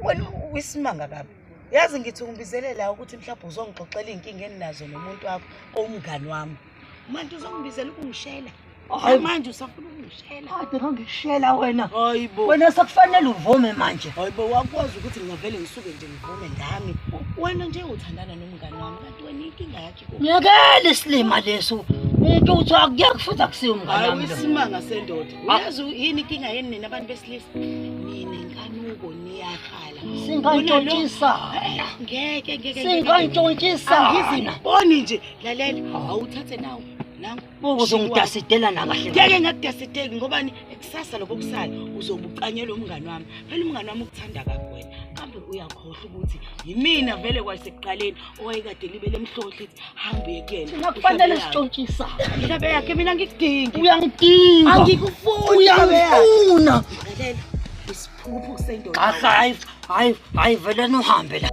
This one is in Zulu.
Wena uyisimanga kabi. Yazi ngithi ungibizele la ukuthi mhlawumbe uzongixoxela iy'nkinga eninazo nomuntu wakho owumngani wami. Manje uzongibizela ukungishela. Hayi. Manje usafuna ukungishela. Kade ngangikushela wena. Hayibo. Wena sekufanele uvume manje. Hayibo wakwazi ukuthi ngingavele ngisuke nje ngivume ngami. Wena nje uthandana nomngani wami kanti wena inkinga yakho ikuphi? Ngiyakela isilima leso. Umuntu uthi akuyeke futhi akusiyo umngane Hayi wami lo. isimanga sendoda. Uyazi yini inkinga yenu nina abantu besilisa? Ninenkanuko niyakhala. Singantshontshisana. Ngeke ngeke. Singantshontshisana. Angiziboni nje. Lalela, awuthathe nawo. Nangu. Uzongidasidela nakahle. Ngeke ngakudasideki ngobani kusasa lokho kusala uzobe uqanyelwe umngani wami. Phela umngani wami ukuthanda kabi wena. Kambe uyakhohlwa ukuthi yimina vele kwasekuqaleni owayekade libe lemhlohla ithi hambe uye kuyena. Thina kufanele sitshontshisane. Inhlabe yakhe mina ngikudingi. Uyangidinga. Angikufuni. inhlabe yakhe. Uyangifuna. Lalela, isiphukuphuku sendoda. Kahle hayi hayi hayi vele nuhambe la.